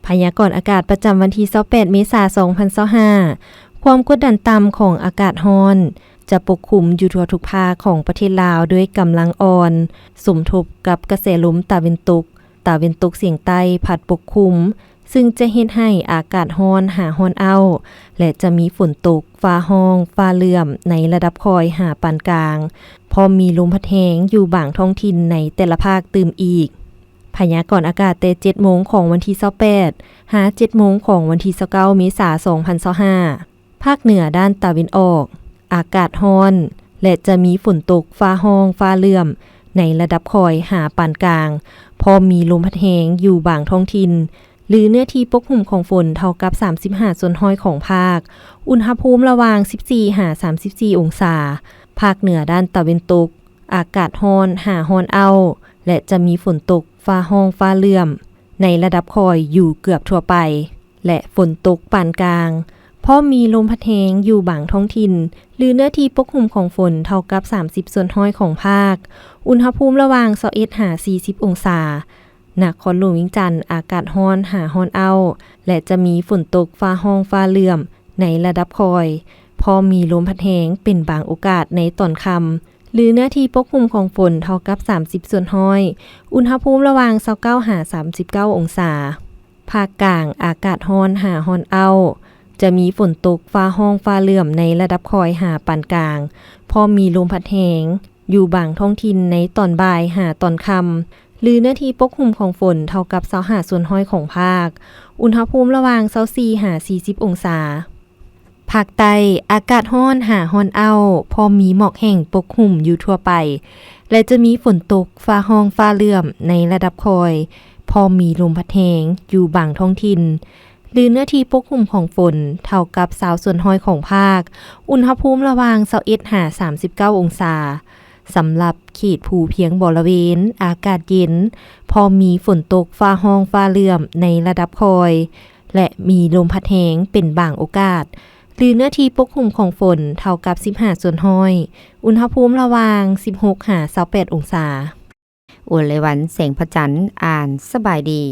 ພະຍາກອນອາກາດປະຈຳວັນທີຊາວແປດ ເມສາ ສອງພັນຊາວຫ້າ ຄວາມກົດດັນຕ່ຳຂອງອາກາດຮ້ອນ ຈະປົກຄຸມຢູ່ທົ່ວທຸກພາກຂອງປະເທດລາວດ້ວຍກຳລັງອ່ອນ, ສົມທົບກັບກະແສລົມຕາເວັນຕົກ, ຕາເວັນຕົກສຽງໃຕ້ພັດປົກຄຸມ, ຊຶ່ງຈະເຮັດໃຫ້ອາກາດຮ້ອນຫາຮ້ອນເອົ້າ ແລະ ຈະມີຝົນຕົກ, ຟ້າຮ້ອງ, ຟ້າເຫຼື້ອມໃນລະດັບຄ່ອຍຫາປານກາງ, ພ້ອມມີລົມພັດແຮງຢູ່ບາງທ້ອງຖິ່ນໃນແຕ່ລະພາກຕື່ມອີກ. ພະຍາກອນອາກາດແຕ່ເຈັດໂມງຂອງວັນທີຊາວແປດ ຫາເຈັດໂມງຂອງວັນທີຊາວເກົ້າ ເມສາ ສອງພັນຊາວຫ້າ ພາກເໜືອດ້ານຕາເວັນອອກ ອາກາດຮ້ອນ ແລະ ຈະມີຝົນຕົກ, ຟ້າຮ້ອງ, ຟ້າເຫຼື້ອມໃນລະດັບຄ່ອຍຫາປານກາງ, ພ້ອມມີລົມພັດແຮງຢູ່ບາງທ້ອງຖິ່ນ ຫຼື ເນື້ອທີ່ປົກຫຸ້ມຂອງຝົນເທົ່າກັບສາມສິບຫ້າສ່ວນຮ້ອຍຂອງພາກ, ອຸນຫະພູມລະຫວ່າງສິບສີ່ຫາສາມສິບສີ່ອົງສາ, ພາກເໜືອດ້ານຕາເວັນຕົກ ອາກາດຮ້ອນຫາຮ້ອນເອົ້າ ແລະ ຈະມີຝົນຕົກ, ຟ້າຮ້ອງ, ຟ້າເຫຼື້ອມໃນລະດັບຄ່ອຍຢູ່ເກືອບທົ່ວໄປ ແລະ ຝົນຕົກປານກາງ, ພ້ອມມີລົມພັດແຮງຢູ່ບາງທ້ອງຖິ່ນ ຫຼື ເນື້ອທີ່ປົກຫຸ້ມຂອງຝົນເທົ່າກັບສາມສິບສ່ວນຮ້ອຍຂອງພາກ, ອຸນຫະພູມລະຫວ່າງຊາວເອັດຫາສີ່ສິບອົງສາ. ນະຄອນຫຼວງວຽງຈັນ ອາກາດຮ້ອນຫາຮ້ອນເອົ້າ ແລະ ຈະມີຝົນຕົກ, ຟ້າຮ້ອງ, ຟ້າເຫຼື້ອມໃນລະດັບຄ່ອຍ, ພ້ອມມີລົມພັດແຮງເປັນບາງໂອກາດໃນຕອນຄ່ຳ ຫຼື ເນື້ອທີ່ປົກຄຸມຂອງຝົນເທົ່າກັບສາມສິບສ່ວນຮ້ອຍ, ອຸນຫະພູມລະຫວ່າງຊາວເກົ້າຫາສາມສິບເກົ້າອົງສາ. ພາກກາງ ອາກາດຮ້ອນຫາຮ້ອນເອົ້າ, ຈະມີຝົນຕົກ, ຟ້າຮ້ອງ, ຟ້າເຫຼື້ອມໃນລະດັບຄ່ອຍຫາປານກາງ, ພ້ອມມີລົມພັດແຮງ ຢູ່ບາງທ້ອງຖິ່ນໃນຕອນບ່າຍຫາຕອນຄ່ຳ ຫຼື ເນື້ອທີ່ປົກຄຸມຂອງຝົນເທົ່າກັບຊາວຫ້າສ່ວນຮ້ອຍຂອງພາກ, ອຸນຫະພູມລະຫວ່າງຊາວສີ່ຫາສີ່ສິບອົງສາ. ພາກໃຕ້ ອາກາດຮ້ອນຫາຮ້ອນເອົ້າ, ພ້ອມມີໝອກແຫ້ງປົກຫຸ້ມຢູ່ທົ່ວໄປ ແລະ ຈະມີຝົນຕົກ, ຟ້າຮ້ອງ, ຟ້າເຫຼື້ອມໃນລະດັບຄ່ອຍ, ພ້ອມມີລົມພັດແຮງຢູ່ບາງທ້ອງຖິ່ນ ຫຼື ເນື້ອທີ່ປົກຫຸ້ມຂອງຝົນເທົ່າກັບຊາວສ່ວນຮ້ອຍຂອງພາກ, ອຸນຫະພູມລະຫວ່າງຊາວເອັດຫາສາມສິບເກົ້າອົງສາ. ສຳລັບເຂດພູພຽງບໍລະເວນ ອາກາດເຢັນ, ພໍມີຝົນຕົກ, ຟ້າຮ້ອງ, ຟ້າເຫຼື້ອມໃນລະດັບຄ່ອຍ ແລະ ມີລົມພັດແຮງເປັນບາງໂອກາດ ຫຼື ເນື້ອທີ່ປົກຫຸ້ມຂອງຝົນເທົ່າກັບສິບຫ້າສ່ວນຮ້ອຍ, ອຸນຫະພູມລະຫວ່າງສິບຫົກຫາຊາວແປດອົງສາ. ໂອລາວັນ ແສງພະຈັນ ອ່ານ. ສະບາຍດີ.